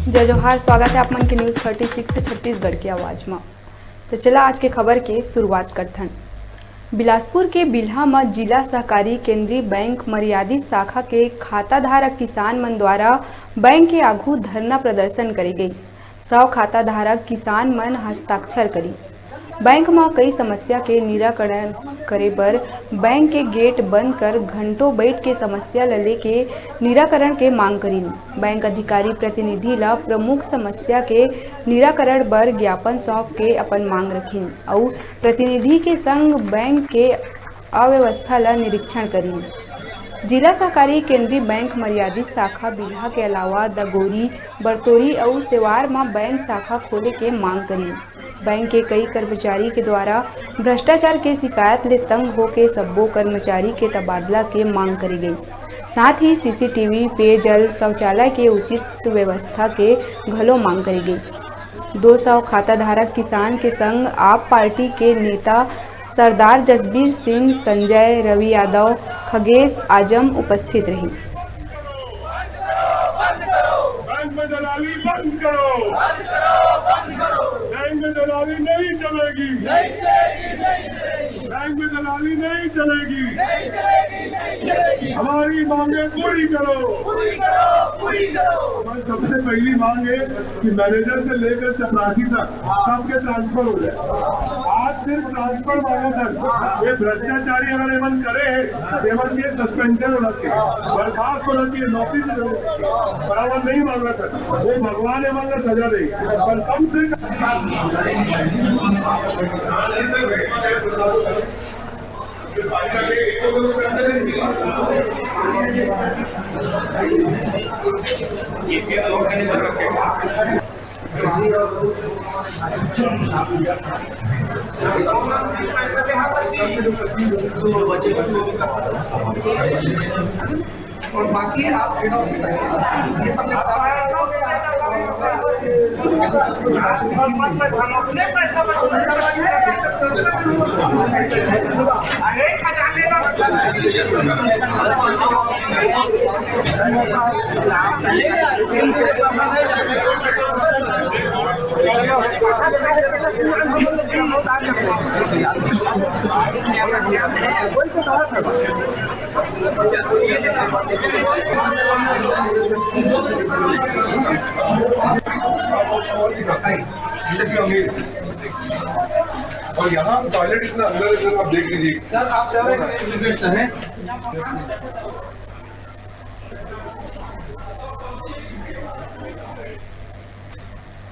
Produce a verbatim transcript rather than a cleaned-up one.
जय जोहार, स्वागत है आप मन के न्यूज़ थर्टी सिक्स छत्तीसगढ़ के आवाज म। तो चला आज के खबर के शुरुआत करथन। बिलासपुर के बिल्हा म जिला सहकारी केंद्रीय बैंक मर्यादित शाखा के खाता धारक किसान मन द्वारा बैंक के आघू धरना प्रदर्शन करे गइस। सौ खाता धारक किसान मन हस्ताक्षर करिस। बैंक म कई समस्या के निराकरण करे बर बैंक के गेट बंद कर घंटों बैठ के समस्या ल लेके निराकरण के मांग करिन। बैंक अधिकारी प्रतिनिधि ल प्रमुख समस्या के निराकरण बर ज्ञापन सौंप के अपन मांग रखिन अउ प्रतिनिधि के संग बैंक के अव्यवस्था ल निरीक्षण करिन। जिला सहकारी केंद्रीय बैंक मर्यादित शाखा बिल्हा के अलावा दगोरी, बरतोरी अउ सेवार म बैंक शाखा खोले के मांग करिन। बैंक के कई कर्मचारी के द्वारा भ्रष्टाचार के शिकायत ले तंग होके सब्बो कर्मचारी के तबादला के मांग करे गइस। साथ ही सीसीटीवी, पेयजल, शौचालय के उचित व्यवस्था के घलो मांग करे गइस। दो सौ खाता धारक किसान के संग आप पार्टी के नेता सरदार जसबीर सिंह, संजय, रवि यादव, खगेश आजम उपस्थित रहिस। बैंक में दलाली बंद करो। बैंक में दलाली नहीं चलेगी। बैंक में दलाली नहीं चलेगी। हमारी मांगे पूरी करो। हमारी सबसे पहली मांग है कि मैनेजर से लेकर चपरासी तक सबके ट्रांसफर हो जाए। आज सिर्फ ट्रांसफर मांगा था। ये भ्रष्टाचारी अगर एमन करे हैं, एमन के सस्पेंशन होना चाहिए, बर्खास्त होना चाहिए, नौकरी से, बराबर नहीं मांगा था। वो भगवान एमन का सजा दे, पर कम से कम और बाकी आप हेड ऑफिस आइए, ये सब और यहाँ टॉयलेट इतना अंदर है, सर, आप देख लीजिए। सर, आप सर, एक रिक्वेस्ट है।